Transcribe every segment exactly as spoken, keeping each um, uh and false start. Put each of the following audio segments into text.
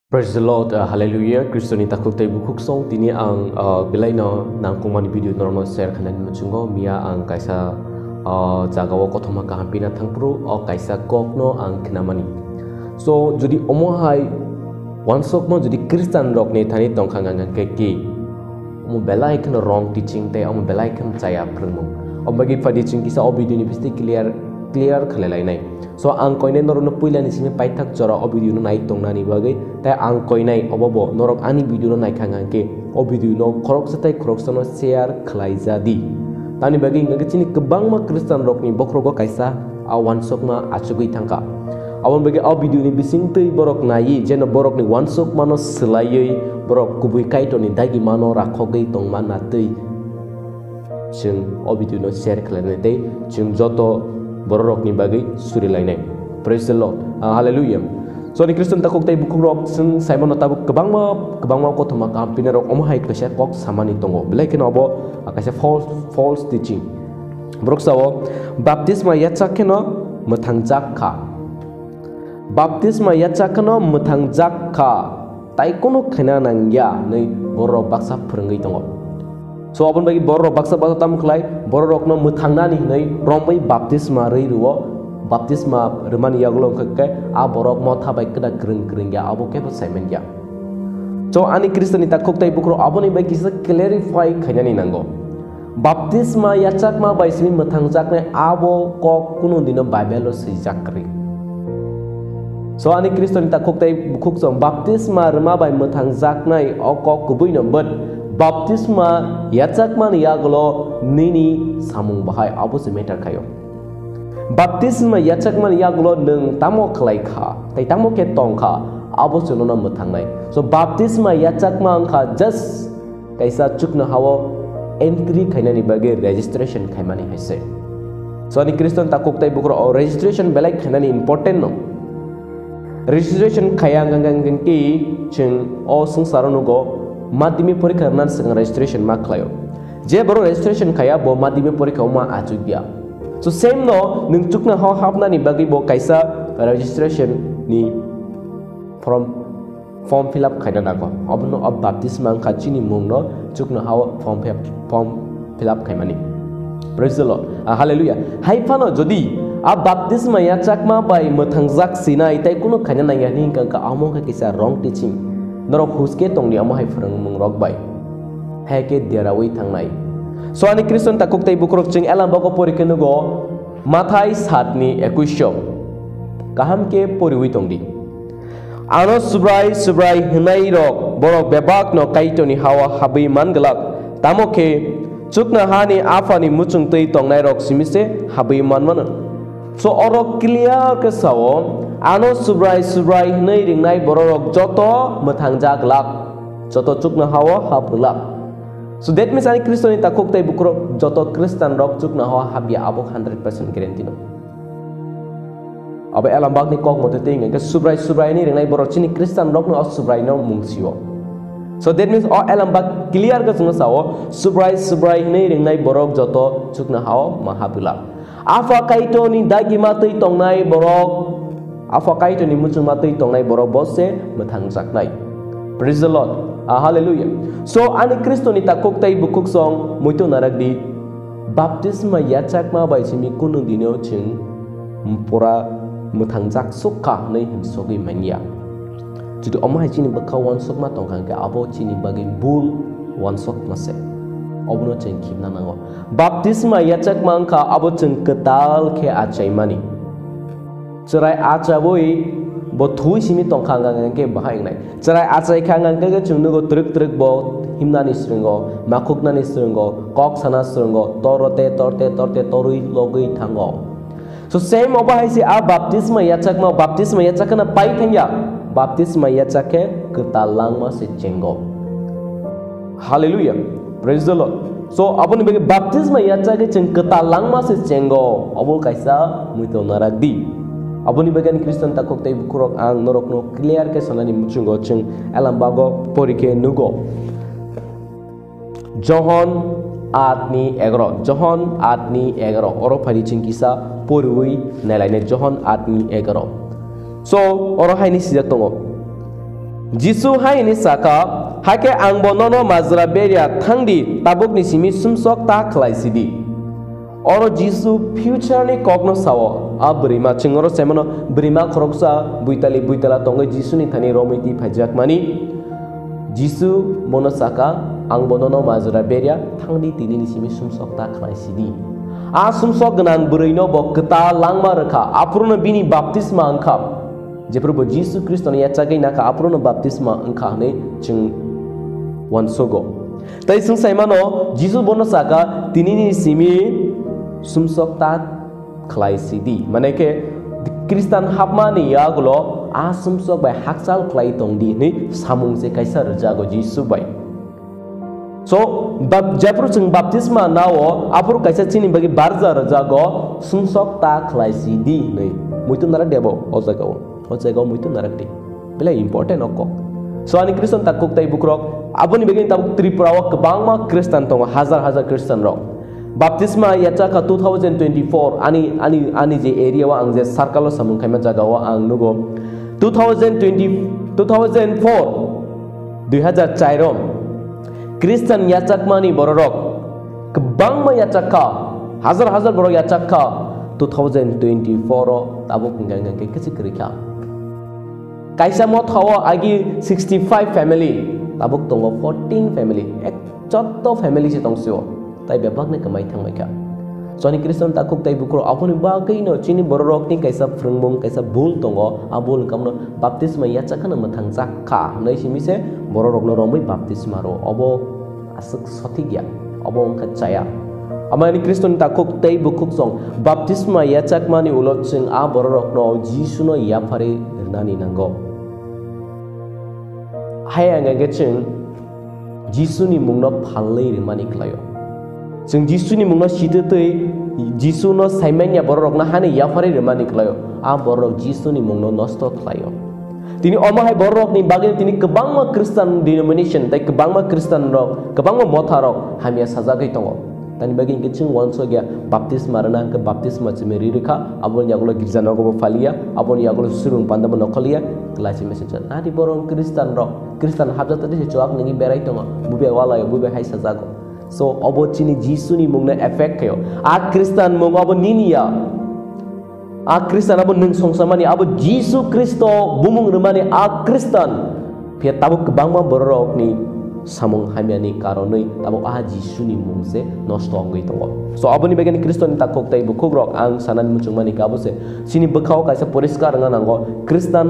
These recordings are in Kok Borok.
Praise the Lord, uh, hallelujah. Kristoni takhuk tei bukhuk song tini ang, uh, belaino nangkukmani video norokno share khainani muchungo miya ang kaisa, uh, jagao kothoma kaham pina thangphuru o kaisa kokno ang khnamani. So jodi omo hai wansokma jodi Khristian rokni thani tongkha hwnkha khe ki omo belai kheno wrong teaching tei omo belai kheno chaya phrwngmung. Omo bagwi phadi chwng kisa o video ni bisingtwi clear, clear khlai lainai. So ang koinai norokno puilani simi paithak jora o video no nai tongnani bagwi tei ang koinai obo bo norok ani video no naikha hwnkha khe o video no khoroksa tei khoroksa no share khlai ja di. Tamni bagwi hwnkha khe chini kwbangma Khristian rokni bokhorogo kaisa a wansokma achugwi thangkha. Aboni bagwi a video ni bisingtwi borok naiwi jeno borokni wansokmano swlaiwi borok kubui Kaitorni dagimano rakhogwi tongma natwi chwng o video no share khlainai tei chwng joto bororokni bagwi surilainai. Praise the Lord. Ah, hallelujah. So ni Khristian takhuk tei bukhukrok chwng saimano tabuk kwbangma, kwbangma kothoma kaham pinarok omo hai kaisa kok samani tongo. Belai kheno obo, ah, kaisa false, false teaching. Borok sao, baptisma yachak kheno mwthangjak kha. Baptisma yachak kheno mwthangjak kha, tai kunu khaina nangya hwnwi borok baksa phwrwngwi tongo. So, aboni bagwi borok baksa baksa tamo khlai, borokno mwthangnani hwnwi romwi baptisma rwi rwo, baptisma rwmani yagulo wngkha khe a borok motha bai kwda kwrwng kwrwng ya, abo kebo saiman ya. So, ani Khristianni takhuk tei bukhuk aboni bai kisa clarify khainani nango. Baptisma yachakma bai simi mwthangjaknai abo kok kunu dino Bible-o swijak kwrwi. So, ani Khristoni takhuk tei bukhuk song baptisma rwma bai mwthangjaknai o kok kubui no, but baptisma yachakmani yagulo nini samung bahai abo se matter khaio. Baptisma yachakmani yagulo nwng tamo khlai kha, tei tamo khe tong kha, abo se nono mwthangnai. So, baptisma yachakma wngkha just kaisa chuknohao entry khainani bagwi registration khaimani hai se. So, ani Khristan takhuk tei bukhuk o registration belai khainani important no. Registration khaiya hwnkha hwnkhe chwng o swngcharo nugo madhyamik porikha rwna swkang registration ma khlaio. Je borok registration khaiya bo madhyamik porikha o ma achukya. So same no nwng chuknohao hapnani bagwi bo kaisa registration ni form, form fill up khaina nango. Obono o baptisma wngkha chini mungno chuknohao form fill up, form fill up khaimani. Praise the Lord. Ah, hallelujah. Hai phano jodi a baptisma yachakma bai mwthangjak sinai tei kunu khaina nangya hwnwi hwnkha kha, amo wngkha kisa wrong teaching. Norok huske tongdi amo hai phwrwngmung rok bai. Hai khe deraui thangnai. So ani Khristan takhuk tei bukhuk chwng elam bogo pori khe nugo Mathai satni ekuisho. Kaham khe poriui tongdi. Ano Subrai Subrai hwnai rok borok bebak no Kaitorni hao habwi man glak, tamo khe chuknohani Aphani muchungtwi tongnai rok simi se habwi man mano. So oro clear khe sao, ano Subrai Subrai hwnwi ringnai bororok joto mwthangja glak, joto chuknohao hap glak. So that means ani Khristoni takhuk tei bukhuk joto Khristan rok chuknohao habya abo hundred percent guarantee no. Abo elambakni kok mote tei hwnkhe Subrai Subrai hwnwi ringnai borok chini Khristan rokno o Subrai no mungsio. So that means o elambak clear khe chwngno sao, Subrai Subrai hwnwi ringnai borok joto chuknohao ma hap glak. Apha Kaitorni dagima twi tongnai borok, Apha Kaitorni muchungma twi tongnai borok bo se mwthangjaknai. Praise the Lord. Ah, hallelujah. So ani Khristoni takhuk tei bukhuk song muitu narak di. Baptisma yachakma bai simi kunu dino chwng pura mwthangjak sukha hwnwi himsogwi manya. Jodi omo hai chini bwkha wansukma tongkha hwnkhe abo chini bagwi bul wansukma se. Obono chwng khibna nango. Baptisma yachakma wngkha abo chwng kwtal khe achaimani. Chwrai achawi bo thwi simi tongkha hwnkha hwnkhe bahai wngnai. Chwrai achai kha hwnkha hwnkhe chwng nugo twrwk twrwk bo himnani srwngo, makhuknani srwngo, kok sana srwngo, torote torte torte torwi logwi thango. So same obo hai se a baptisma yachakma, baptisma yachakna pai thangya, baptisma yachakhe kwtal langma se chengo. Hallelujah. Praise the Lord. So aboni bagwi baptisma yachakhe chwng kwtal langma se chengo. Obo kaisa muitu narak di. Aboni bagwi ani Khristan takhuk tei bukhurok ang norokno clear khe sanani muchungo chwng elambago porikhe nugo. Johon atni egaro, Johon atni egaro, oro phaidi chwng kisa poriwi nailainai Johon atni egaro. So, oro haini sijak tongo. Jisu hai hwnwi saka, "Hakhe angbo nono majra berya thangdi, tabukni simi sumsok ta khlai sidi." Oro Jisu future ni kokno sao. A bwrwima, chwng oro saimano bwrwima khoroksa buitali buitala tongwi Jisuni thani romwi twi phaijakmani. Jisu bono saka, "Ang bono no majra berya, thangdi tini ni simi sumsok ta khlai sidi." A sumsok gwnang bwrwino bo kwtal langma rwkha, aphuru no bini baptisma wngkha. Jephuru bo Jisu Khristo ni yachagwi nakha, aphuru no baptisma wngkha hwnwi chwng uansugo. Tai chwng saimano, Jisu bono saka, "Tini ni simi sumsok ta khlai sidi." Mane khe Khristan hapmani yagulo a sumsok bai hakchal khlai tongdi hwnwi samung se kaisa rwjago Jisu bai. So, bap-, jephuru chwng baptisma nao, aphuru kaisa chini bagwi barja rwjago, "Sumsok ta khlai sidi," hwnwi. Muitu narak de bo o jagao. O jagao muitu narak di. Belai important o kok. So, ani Khristan takhuk tei bukrok, aboni bagwi tabuk Tripura o kwbangma Khristan tongo, hajar hajar Khristan rok. Baptisma yachakha two thousand twenty-four, ani, ani, ani je area o ang je circle o samung khaima jaga o ang nugo. Two thousand twenty, two thousand four, dui hazar char o Khristan yachakmani bororok kwbangma yachakha, hajar hajar borok yachakha, two thousand twenty-four o tabuk hwnkha hwnkha khe kwchwi kwrwi kha. Kaisa motha o agi sixty-five family, tabuk tongo fourteen family, ek jotto family se tong sio, tai bebak ni kwmai thangbai kha. Chwng ni Khristan takhuk tei bukrok aboni bagwi no chini bororok ni kaisa phrwngmung, kaisa bul tongo, a bul wngkha mano baptisma yachak khano mwthang jak kha hwnwi simi se bororok no romwi baptisma rw, obo aswk sothik ya, obo wngkha chaya. Amani Khristan takhuk tei bukhuk chwng baptisma yachakmani ulo chwng a bororok no Jisu no yapharwi rwnani nango. Hai ang hwnkhe chwng Jisuni mungno phalwi rwmani khlaio. Chwng Jisuni mungno sitwtwi Jisuno saimanya bororokno hani yapharwi rwmani khlaio. A bororok Jisuni mungno nosto khlaio. Tini omo hai bororokni bagwi tini kwbangma Christian denomination tei kwbangma Christian rok, kwbangma motha rok hamya sajagwi tongo. Tani bagwi hwnkhe chwng uansukya baptisma rwna hwnkhe baptisma chwmwi ri rwkha, aboni yagulo girja nogo bo phaliya, aboni yagulo surung panda bo nokholiya, kwlai se message. Nadi borok Christian rok, Christian hapjak tadi se chuak nini berai tongo, bubai walayo, bubai hai sajago. So, obo chini Jisuni mungno effect khayo. A Christian mung obo nini ya. A Christian abo nwng songsamani, abo Jisu Khristo bumung rwmani a Christian. Phiya tabuk kwbangma bororokni samung hamyani karonwi tabuk a Jisuni mung se nosto wngwi tongo. So, aboni bagwi Khristoni takhuk tei bukhukrok ang sanani muchungmani khe abo se chini bwkhao kaisa poriskar wngna nango. Christian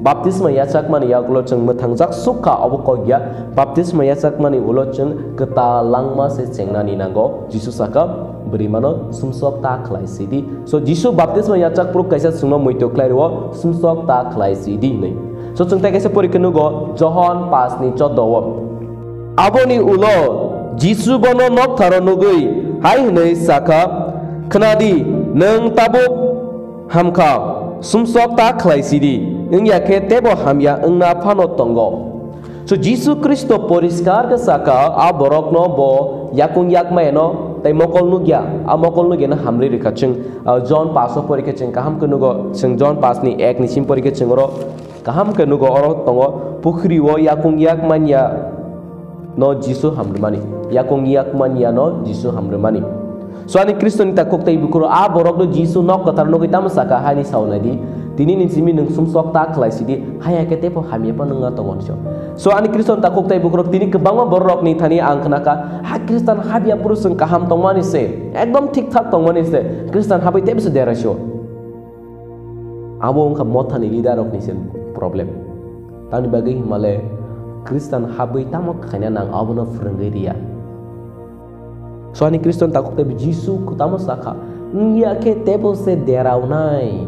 baptisma yachakmani yagulo chwng mwthangjak suk kha, obo kok ya. Baptisma yachakmani ulo chwng kwtal langma se chengnani nango. Jisu saka, "Bwrwimano sumsok ta khlai sidi." So, Jisu baptisma yachak phuru kaisa chwngno muitu khlai rwo, "Sumsok ta khlai sidi," hinwi. So, chwng tai kaisa porikhe nugo, Johon paanch ni chordo o. Aboni ulo Jisu bono noktharo nugwi hai hwnwi sakha, "Khwnadi, nwng tabuk hamkha, sumsok ta khlai sidi, wngya khe teibo hamya wngna phano tongo." So, Jisu Khristo poriskar khe saka, a borokno bo yakung yakmayano tei mokol nukya, a mokol nukyano hamrwi rwkha chwng, ah, John paanch o porikhe chwng kaham khe nugo, chwng John paanch ni ek ni sim porikhe chwng oro kaham khe nugo, oro tongo, "Pukhri o yakung yakmanya no Jisu hamrwmani, yakung yakmanya no Jisu hamrwmani." So, ani Khristoni takhuk tei bukhuro a borokno Jisu nok kwthar nugwi tamo saka, haini saunai di, "Tini ni simi nwng sumsok ta khlai sidi, haya khe teibo hamya phano wngna tongo," hinwi. So, ani Khristoni takhuk tei bukhurok tini kwbangma bororokni thani ang khnakha, ha Khristan habya phuru chwng kaham tongmani se, ekdom thik thak tongmani se, Khristan habwi teibo se deraisio. Abo wngkha mothani leader rokni se problem. Tamni bagwi himale Khristan habwi tamo khaina nang abono phwrwngwi riya. So ani Khristan takhuk tei Jisu tamo sakha, wngya khe teibo se deraunai,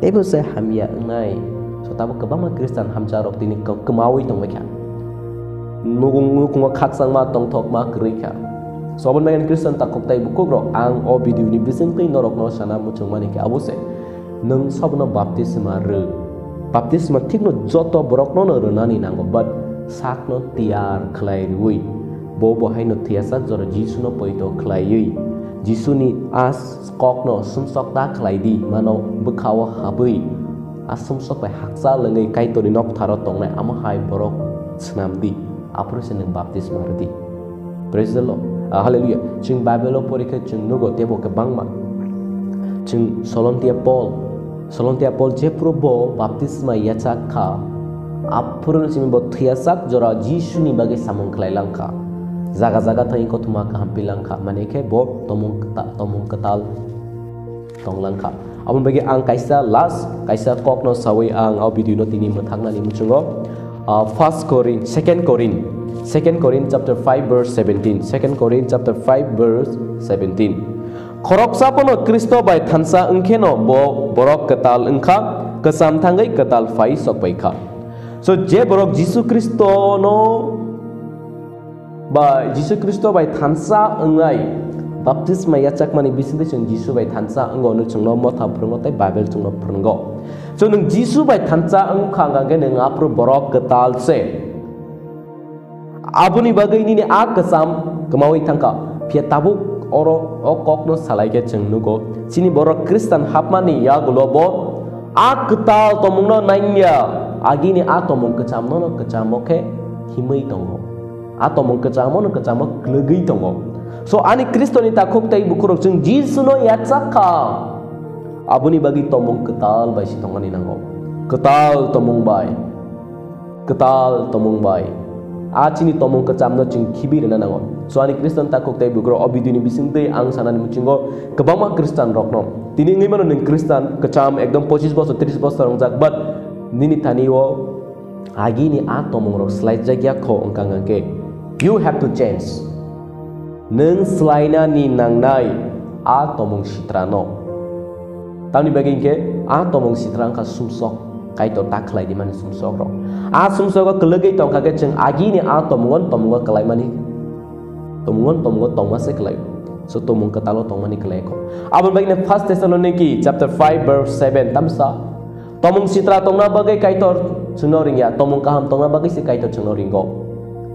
teibo se hamya wngnai. So tamo kwbangma Khristan hamcharok tini kwmaui tongbaikha. Nukhung nukhungo khakchangma tongthokma kwrwi kha. So aboni bagwi Khristan takhuk tei bukhukrok ang o video ni bisingtwi norokno sana muchungmani khe abo se. Nwng sobono baptisma rw. Baptisma thikno joto borokno no rwnani nango, but sakno tiyar khlai rwui. Bo bo haino thwiyasak jora Jisuno poito khlaiwi. Jisuni a kokno sumsok ta khlai di, mano bwkhao habwi. Asumsok bai hakchal wngwi Kaitorni noktharo tongnai, amo hai borok swnam di, aphuru se nwng baptisma rw di. Praise the Lord. Ah, hallelujah. Chwng Bible o pori khe chwng nugo teibo kwbangma. Chwng Solomtia Paul, Solomtia Paul jephuru bo baptisma yachak kha, aphuru simi bo thwiyasak jora Jisuni bagwi samung khlai lang kha. Jaga jaga thangwi kothoma kaham pi lang kha. Mane khe bo tomung kwta-, tomung kwtal tong lang kha. Aboni bagwi ang kaisa last, kaisa kokno sawi ang o video no tini mwthaknani muchungo. Ah, First Corinth, Second Corinth, Second Corinth chapter five verse seventeen, Second Corinth chapter five verse seventeen. Khoroksa bono Khristo bai thansa wngkheno bo borok kwtal wngkha, kwcham thangwi kwtal phai sokbai kha. So, je borok Jisu Khristono ba Jisu Khristo bai thansa wngnai, baptisma yachakmani bisingtwi chwng Jisu bai thansa wngo hwnwi chwngno motha phwrwngo tei Bible chwngno phwrwngo. So, nwng Jisu bai thansa wngkha hwnkha khe nwng aphuru borok kwtal se. Aboni bagwi nini a kwcham kwmaui thangkha. Phiya tabuk oro o kokno salai khe chwng nugo, chini borok Khristan hapmani yagulo bo a kwtal tomungno nangya, agini a tomung kwchamno no kwchamo khe himwi tongo. A tomung kwchamo no kwchamo kwlwgwi tongo. So, ani Khristoni takhuk tei bukhurok chwng Jisuno yachak kha. Aboni bagwi tomung kwtal bai se tongmani nango. Kwtal tomung bai. Kwtal tomung bai. A chini tomung kwchamno chwng khibi rwna nango. So, ani Khristan takhuk tei bukhurok o video ni bisingtwi ang sanani muchungo kwbangma Khristan rokno. Tini wngwi mano nwng Khristan kwcham ekdom pochis bosor, tris bosor wngjak, but nini thani o agini a tomungrok swlaijakya kho wngkha hwnkhe, you have to change. Nwng swlainani nangnai a tomung sitrano. Tamni bagwi hinkhe a tomung sitra wngkha sumsok, Kaitor ta khlai di mani sumsok rok. A sumsogo kwlwgwi tongkha khe chwng agini a tomungo tomungo kwlaimani, tomungo tomungo tongma se kwlai. So tomung kwtalo tongmani kwlai kho. Aboni bagwi First Thessaloniki chapter five verse seven tamsa. Tomung sitra tongna bagwi Kaitor chwngno ringya, tomung kaham tongna bagwi se Kaitor chwngno ringo.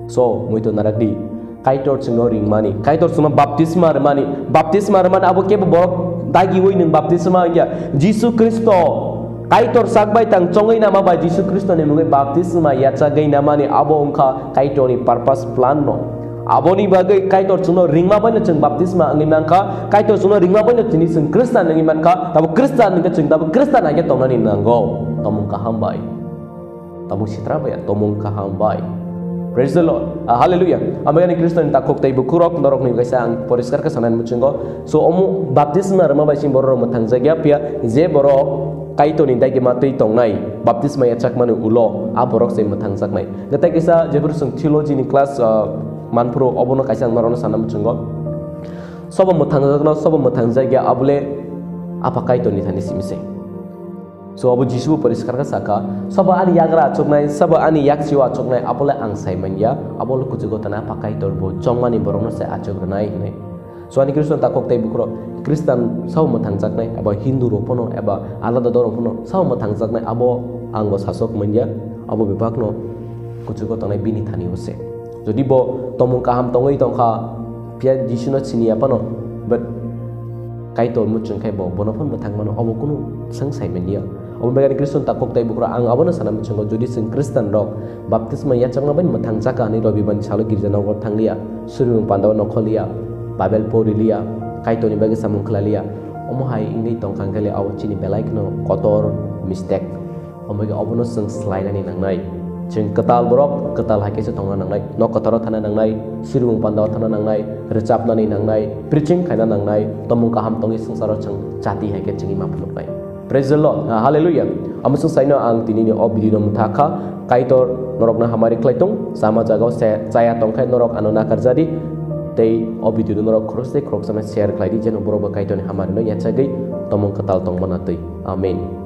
So, muitu narak di, Kaitor chwngno ringmani, Kaitor chwngno baptisma rwmani, baptisma rwmani abo kebo borok dagiui nwng baptisma wngya. Jisu Khristo Kaitor sak bai tang chongwi nama bai Jisu Khristo ni mungwi baptisma yachagwi namani abo wngkha Kaitor ni purpose plan no. Aboni bagwi Kaitor chwngno ringma baino chwng baptisma wngwi mankha, Kaitor chwngno ringma baino tini chwng Khristan wngwi mankha, tabo Khristan wngkha chwng tabo Khristan hai khe tongnani nango. Tomung kaham bai. Tomung sitra bai, tomung kaham bai. Praise the Lord. Ah, hallelujah. Amagani Khristo ni takhuk tei bukhurok norok ni kaisa ang poriskar khe sanani muchungo. So, omo baptisma rwma bai sing borok mwthang jakya phiya je borok Kaitor ni daigima twi tongnai, baptisma yachakmani ulo a borok se mwthang jaknai. Gata kisa jephuru chwng theology ni class, ah, manphuru obono kaisa ang norokno sana muchungo. Sobo mwthang jakno, sobo mwthang jakya abole Apha Kaitor ni thani simi se. So, abo Jisu bo poriskar khe saka, "Sabo ani yagra achuknai, sabo ani yaksio achuknai, abole ang sai manya, abole kuchugo tana Apha Kaitor bo chongmani borokno se achuk rwnai," hinwi. So, ani Khristo takhuk tei bukhurok Khristan sabo mwthangjaknai, eba Hindu rok phano, eba alada dhormo phano sabo mwthangjaknai, abo ang bo sasok manya, abo bebakno kuchugo tongnai bini thani o se. Jodi bo tomung kaham tongwi tongkha, phiya Jisuno siniya phano, but Kaitor muchung khai bo, bono phano mwthang mano, obo kunu swng sai manya. Obo bagwi Khristo takhuk tei bukhurok ang abono sana muchungo, jodi chwng Khristan rok baptisma yachakna bai mwthang jaka hinwi Robibar ni salo girja nogo thangliya, suribung pandao nokholiya, Bible poriliya, Kaitorni bagwi samung khlaliya, omo hai wngwi tongkha hwnkhe le abo chini belai kheno kotor mistake. Omo khe obono chwng swlainani nangnai. Chwng kwtal borok, kwtal hai khe se tongna nangnai. Nok kwtharo thana nangnai, suribung pandao thana nangnai, rwchapnani nangnai, preaching khaina nangnai, tomung kaham tongwi swngcharo chwng chati hai khe chwngwi ma phunuknai. Praise the Lord. Ah, hallelujah. Amo chwng saino ang tinini o video no mwthakha. Kaitor norokno hamari khlai tong, sama jagao se chaya tongkhe norok ano nakarjadi. Tei o video no norok khoroksa tei khoroksano share khlai di, jeno borok bo Kaitorni hamari no yachagwi tomung kwtal tongmana twi. Amen.